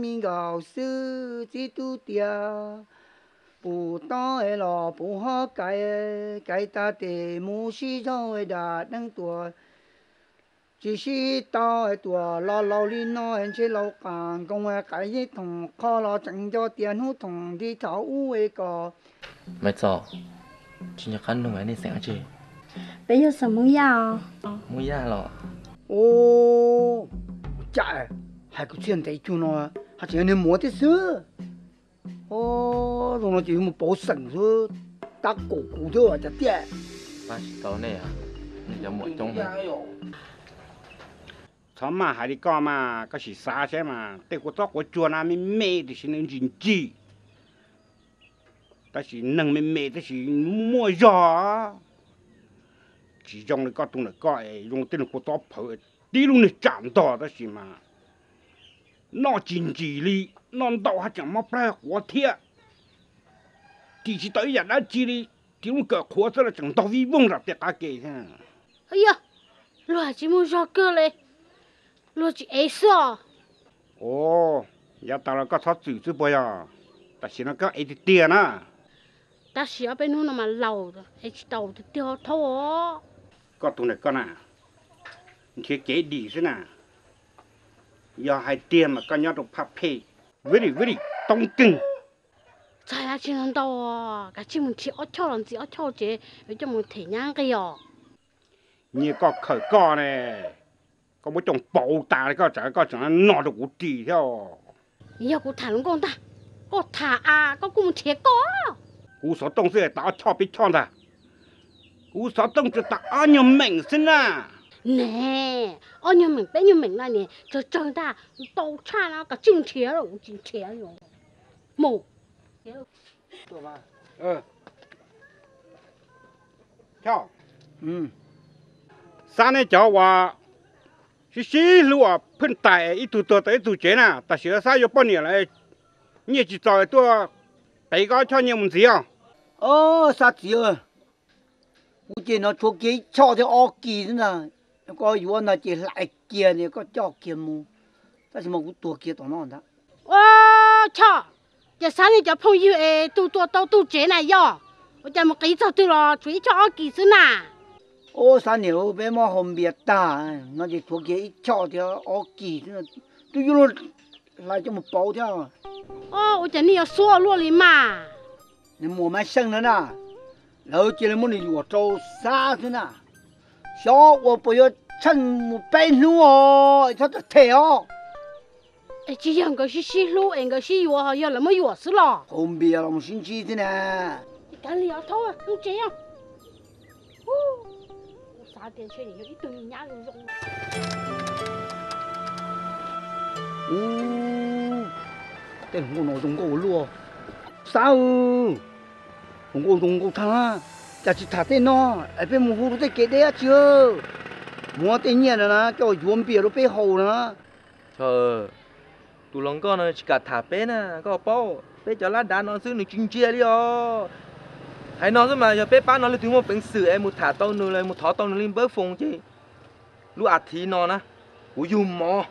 Me nkaus xwb txiv tub tiag, puv tob es los puv hob kais, kais tag tes mus sib zog dam deeb tuaj. Tsis sib tau tuaj los laus li no ntshe laus qas nkoos, qais yeeb thoom qho los tseem nco tias hnub thoom nti thaum ub es kom. Maiv Txos, tsis nco qab nug nej xeem dab tsi? Peb yog xeem Hmoob Yaj os. Hmoob Yaj los? Ua cas hais kwv txhiaj ntev cuag no, haj tseem yog niag muam thiab xwb. Zoo no ces yuav mus pauv xeem xwb, tab kaum kuv thiab cas tiag. Pab tsis tau nej, nej cov muam coob. Txhob maj hais li koj mas, koj sim xav saib mas, tej kua txob quav tsuag na me me tiam sis nws ntsim ntsim, tab sis neeg me me tab sis muaj zog. Tsis zoo li koj tus ntawm koj es zoo tej niag kua txob phawv, tib lub niag tsam ntog tab sis mas noj tsis ntsim li, noj ntau haj tseem mob plab quav thiab. Ris tsis tau ib yam dab tsi li, ris lub kawm qhuav xwb los tseem ntog vij voog nram tej qab ke thiab. Yog, luag tsis muaj zog kawg li, luag tsis ev xwb os. Ua, yav tas los koj txhob txwm xwb puas yog? Tam sim no koj ev tiag tiag na. Tab sis ob peb hnub no mas laus, ev tsis tau tiag tiag thaub os. Koj tus ntawm koj na, nrhiav kev dim xwb na. Yog hais tiag mas koj nyob rau phaj phem, vij dim vij dim toob keeg. Txhais dab tsi ntau ntau, kav tsij mus nrhiav ob choj los ntxiv ob choj tsev yuav coj mus them nyab nqis os. Nyias koj khawm koj ne, koj muab coj pauv tas li koj tseem, koj tseem no rau kuv ris thiab. Yog kuv tham hluas nkauj ntag, koj tham a koj kuj mus nrhiav koj. Kuv xov tooj xwb tas ob choj peb choj ntag. Kuv xov tooj tsuas tas ob nyuag meem xwb na. Ne, ob nyuag meem peb nyuag meem na ne, tsawg tsawg ntag, ntau tshaj no kav tsij mus nrhiav, kuv tsis nrhiav. Mus. Xab, nej cov uas sib sib hlub uas pheej tais ib tug tuag tau ib tug tsev na, tam sim no Xab yuav poj niam lawm, nyiaj tsis txaus tuaj qiv koj choj nyiaj mus ntxiv os. Xab txiv, kuv ces no tshuav kiag ib choj thiab ob kis xwb ntag. Koj yuav no ces hlais kiag, koj coj kiag mus, tab sis mas kuv tuag kiag tom no ntag. Ua, Choj, ces Xab nej cov phooj ywg es tus tuaj tau tus tsev na yog, ua cas mus qiv txog twg los tshuav ib choj ob kis xwb na? Ua, Xab niam, peb muab haus npias tag no ces tshuav kiag ib choj thiab ob kis xwb, twb yuav luag hlais coj mus pauv thiab. Ua cas nej yuav xuab luaj li mas? Nws muaj mab seej no na, lawv cia li muab nws yuam rau Xab xwb na. Xyov ua puas yuav tsheej mus peb hnub os, txhob them os. Es tsis yog nkawd sib sib hlub es nkawd sib yuav ho yog lawv muab yuam xwb los? Haus npias los mus sib ntsib thiab na. Kav liam thaub mus tsev os. Xav tias ntshe nws yog ib tug me nyab zoo zoo. Ub, tej hluas nkauj no zoo nkauj ua luaj. Xab, hluas nkauj zoo nkauj tag, cas tsis tham tej no, es peb mus hu rau tej kev deb dab tsi. Muab tej nyiaj no na coj yuav npias rau peb haus na. Tus hluas nkauj no tsis kam tham peb na, koj paub peb cov lab dav no xwb nws tsis ntsia li os. Hais no xwb mas yog peb pab no leej twg muaj peev xwm es mus tham tau nws los mus thov tau nws li npawb foos ces lub as thiv no na, kuv yug mov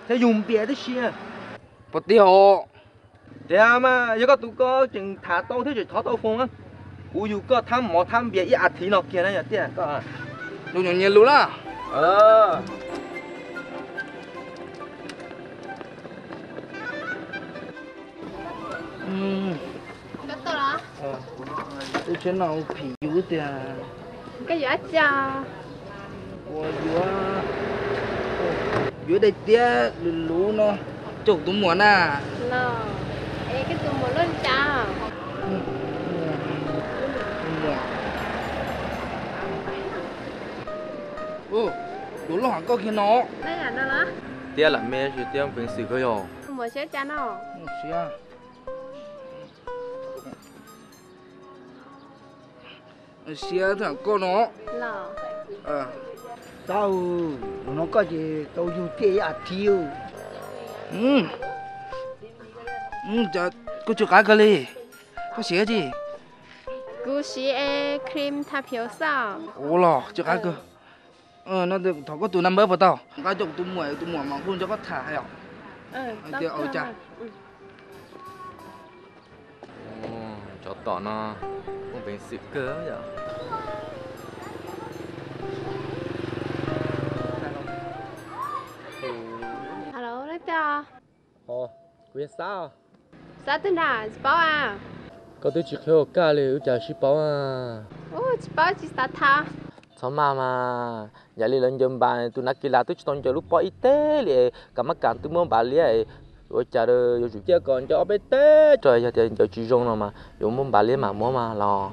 thiab yug npias tib si. Puas tiag os? Tiag mas, yog koj tus ko tseem tham tau thiab tseem thov tau foos na, kuv yug koj thab mov thab npias ib as thiv no kiag na yog tiag koj. Zoo nyias lus na. Wb tsheb no phim yus tiag. Koj yuav dab tsi? Ua yuav, yuav daim tiab luv luv no coj tus muam na. Es koj tus muam lub li cas? Tus loj heev koj kiag no. Tiab lam me tsis tiab peev xwm kawg yog. Siab thiab koj no. Xab, zaum no koj ces tau yug tiaj ib as thiv. Koj tsw qab kawg li, koj siv dab tsi? Kuv siv cream tha phiav xaj. Ua los tsw qab kawg. Thov koj tus naj npawb puas tau? Nqa coj kuv tus muam, tus muam mas kuj nco koj tham hais os. Tias ua cas? Tsov tom no muaj peev xwm kawg yom. Kuv yog Xab. Xab twg na, tsis paub a. Koj twb tsis qhia ua kaj li ua cas sib paub a? Tsis paub, tsis xav tham. Txhob maj mas, yam li lawv ncaws npas tus nav kis las twb tsis tau ncaws lub pob ib teg li, kam mab kas twb muab npav liab, ua cas yuav tsum cia kom ncaws ob peb teg rau, yog tias ncaws tsis zoo no mas yuav muab npav liab mam muab mas los.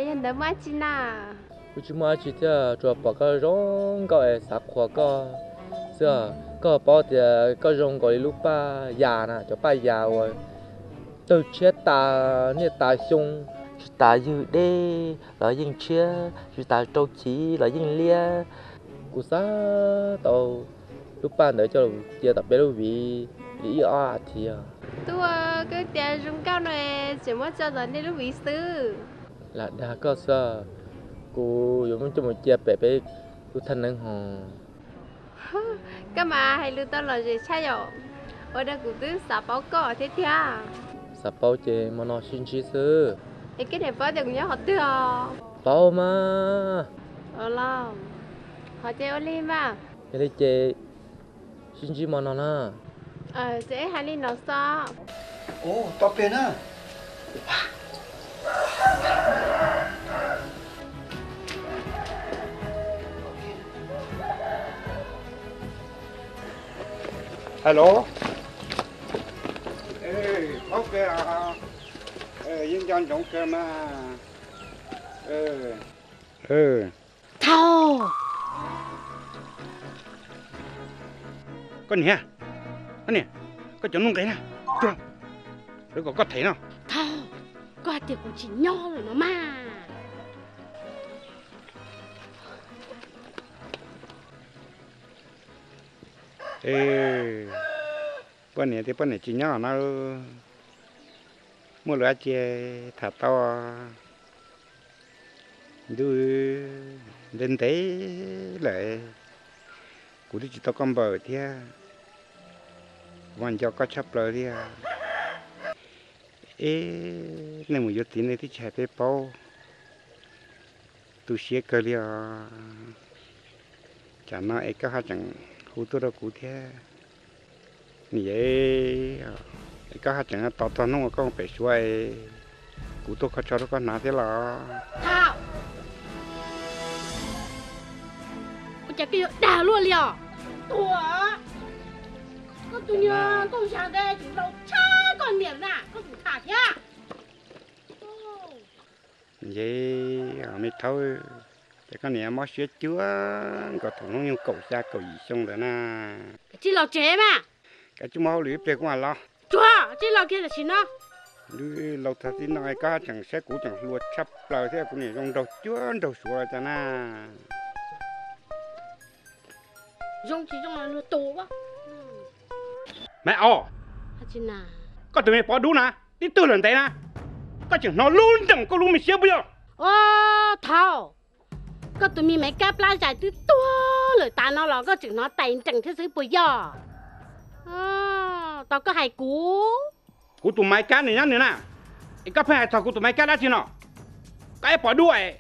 Yog ntawd muaj dab tsi na? Kuj tsis muaj dab tsi thiab, tsuas pom koj zoo nkauj es xav qhuas koj xwb. Koj paub tias koj zoo nkaus li lub paj yas na, cov paj yas uas tawg tshiab tas niaj tas xyoo, tsis tas ywg deb los yeej tshiab, tsis tas rau chiv los yeej liab. Kuv xav tau lub paj ntawd coj los cia tom peb lub viv li ib ob as thiv. Tub, koj tias zoo nkauj no, tseem muab tso tom nej lub viv xwb. Lam dag koj xwb, kuv yuav muab coj mus cia pem peb lub thaj neeb hos. Koj mas hais lus tau lom zem tshaj yom. Ua rau kuv twb xav paub koj thiab tiag. Xav paub ces hmo no sib ntsib xwb. Es koj niam paub tias kuv nyob qhov twg os? Paub mas. Los, qhov ces ua li mas. Yog li ces sib ntsib hmo no na. Ces hais li no xwb. Ua tau plig na. Hello. Paub kawg, yeej nco ntsoov kawg mas. Thauj, koj niam, koj niam, koj cov nuj nqis na, tsuag, kom koj them no. Thauj, koj hais tias kuv tsis nyob lawm no mas. Poj niam tias poj niam tsis nyob no, muaj lus dab tsi tham tau. Ntuj, ntev ntev lawm, kuv twb tsis tau koj npawm thiab, kuv mas nco koj tshaj plaws li. Eb, nej mus yuav txiv nej twb tsis hais peb paub, tu siab kawg li os. Tsam no es koj haj tseem hu tuaj rau kuv thiab. Niam, es koj haj tseem tos txog hnub uas koj mus pem Suav es kuv tuaj kho tsho rau koj hnav thiab los? Thaum, ua cas koj yuav dag luaj li os? Tuag, koj tus niag nkauj zag ntawd tseem laus tshaj koj niam na, koj tseem tham thiab. Nce, me thaub, ces koj niam mob siab cuag nkaus thaum hnub nyoog kaum xya kaum yim xyoo ntawd na. Kav tsij los tsev mas. Kav tsij mus hauj lwm ib pliag kuv mam los. Tsuag, tsij los kiag tam sim no. Laus tag tib no koj tseem saib kuv tseem hluas tshaj plaws thiab, kuv niam zoo nraug cuag nraug Suav los cas na. Zoo tsis zoo luag tus. Maiv Os, koj tus me Pov Dub na, tib tug lawm ntev na, koj tseem hnov lub nrees koj lub me siab puas yog? Os, thaum koj tus me Maiv Kab plab zais twb tuag lawm tas no los koj tseem hnov tais nrees thiab xwb puas yog? Tos koj hais kuv. Kuv tus Maiv Kab nws nyob nws na, es koj pheej hais txog kuv tus Maiv Kab dab tsi no? Koj ib Pov Dub es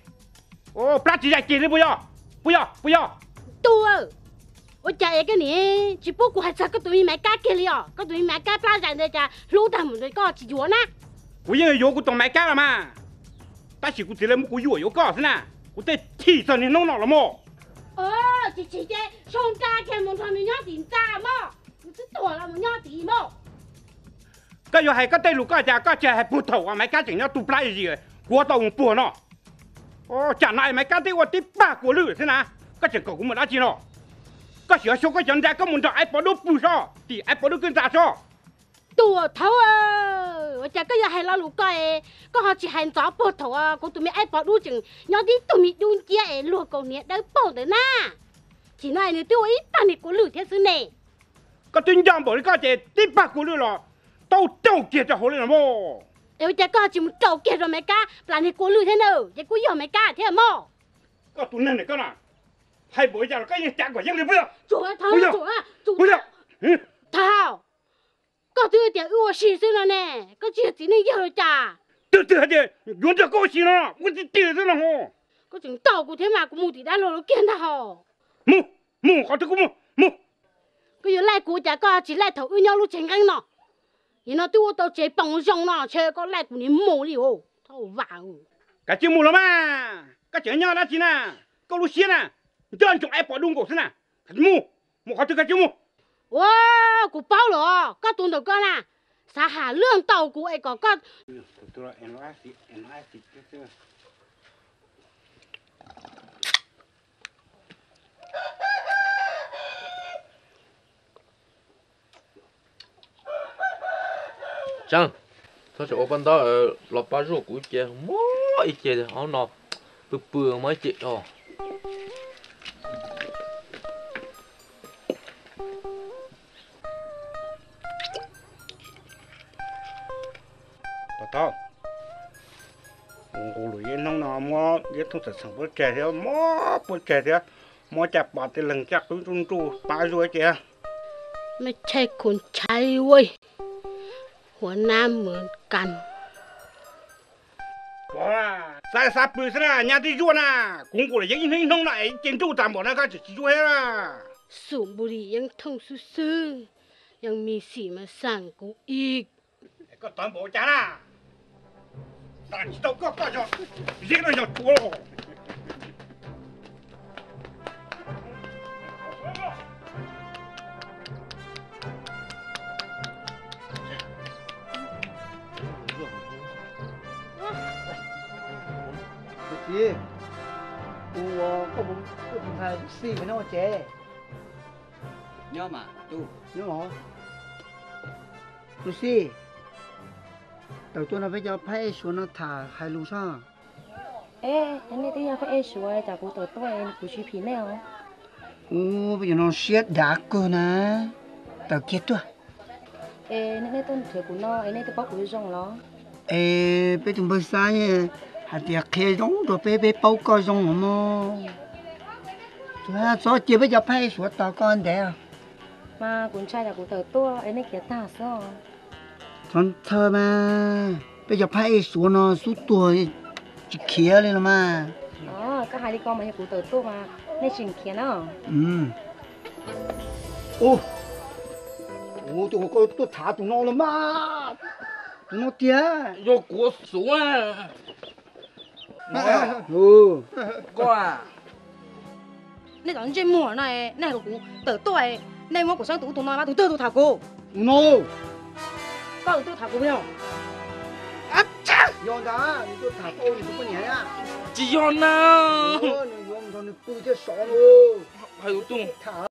plab tsis zais kiag li puas yog? Puas yog? Puas yog? Tub, ua cas es koj niam tsis pub kuv hais txog koj tus me Maiv Kab kiag li os? Koj tus me Maiv Kab plab zais ntawd cas hlub tag mus ntawd koj tsis yuav na? Kuv yeej yuav kuv tus Maiv Kab los mas, tab sis kuv txiv lawv muab kuv yuam yuav koj xwb na, kuv thiaj chim txog niaj hnub no los mas. Tsis chim ces sau nra kiag mus nrog nws nyob tim ntxa mog, nws twb tuag los mus nyob tim mog. Koj yuav hais koj tej lus koj cas koj tsis hais puag thaum uas Maiv Kab tseem nyob tu plab zis, kuv tau mus puag no. Tsam no es Maiv Kab twb ua tib pag kua lwj xwb na, koj tseem kom kuv mus dab tsi no? Koj sim ua siab koj cov nra koj mus nrog Aiv Pov Dub pw sob, tim Aiv Pov Dub kwj ntxa sob. Tuam thaub, ua cas koj yuav hais lo lus ko es koj ho tsis hais ntxov puag thaum kuv tus me Aiv Pov Dub tseem nyob tib tug me dub nciab es luag kaus hniav dawb paug ntawd na? Chim no es nws twb ua ib pag niag kua lwj thiab xwb ne. Koj twb nco npaum li koj ces tib pag kua lwj los tau raus kiag rau hauv li los mas. Es ua cas koj ho tsis mus raus kiag rau Maiv Kab plas niag kua lwj thiab na? Ces kuj yog Maiv Kab thiab mog. Koj tus neeg ne koj na, Hais npaum li cas los koj yeej cav kom yeej li puas yog? Puas yog? Puas yog? Thaj, koj twb tias wb ua si xwb no ne, koj tsis yog txiv neej yawg los cas? Twb twb hais tias yuav nrog koj ua si no, ua tib tib xwb no ho. Koj tseem ntaus kuv thiab mas, kuv mus tim dab laug lawv kiag ntag hos. Mus, mus qhov twg kuj mus, mus. Koj yuav laij kuv ua cas koj tsis laij thaum wb nyob lub tsev nqeeb no? Nim no twb ua tau tsev poom zoo no ntshe koj laij kuv niag mus li os, thaub vam. Kav tsij mus los mas, koj tseem nyob dab tsi na? Koj lub siab na, nco ntsoov es pom du nkaus xwb na. Kav tsij mus, mus qhov twg kav tsij mus. Ua, kuv paub lawm, koj tus ntawm koj na, xav ham luag ntaus kuv es kom koj Tseeb, txhob tseem ua paj ntaub los pab zuaj kuv ib ce, mob ib ce, ob no pw pw mob ib ce os. Pov tau, nqus lus ib hnub no muab ib thooj txheem puab tseg thiab, mob puab tseg thiab, muab caj pas tej leeg caj qwb nruj nruj pab zuaj ces. Mej tshaj khuv ntshai ua, huav nab muav kas. Xav xav pw xwb na, nyab twb zuaj na, kuv nqus lus yeej ib hnub ib hnub no es ces nruj tas npaum no koj tseem tsis zuaj thiab na. Xum npu li yeej thooj xwb xwb, yeej mis xim mas xaam kuv ib. Koj tawv npaum cas na? Tsis tau koj, koj yog ziab no yog tshuav los. Tus txiv, kuv ua koj mus kuj tus ntxhais Lucy pem no ua tsev. Nyob mas, nyob los. Lucy, tawm tuaj nrog peb cov phab ej suav no tham hais lus soj. Es nej twb yog phab ej suav, cas kuv tawm tuaj kuv tsis phim nej os. Ub, peb cov no siab dav kawg na. Tawm kiag tuaj. Es nej tuaj nrhiav kuv no es nej twb paub kuv zoo los? Es peb tus npawg Xab hais tias qhia zoo rau peb, peb paub koj zoo los mog. Txhob cia peb cov phab ej suav tos koj ntev. Mas kuv ntshai cas kuv tawm tuaj es nej khiav tag xwb. Txhob ntxhawj mas, peb cov phab ej suav no xub tuag tsis khiav li los mas. Koj hais li ko mas yog kuv tawm tuaj mas nej tsis khiav na. Ub, tus koj tuaj tham tus no los mas, tus no tiag. Yog kuv xuv. Koj, nej cov ntsej muag no, nej hais kom kuv tawm tuaj, nej muab kuv xeeb tus ub tus no mas tus twg tus tham kuv? Tus no. Koj tus twg tham kuv yog? Yog ntag, nws tuaj tham koj, nws tus poj niam na. Tsis yog na. Nws yuav mus nrog nws pw thiab sov na. Hais tus twg tham?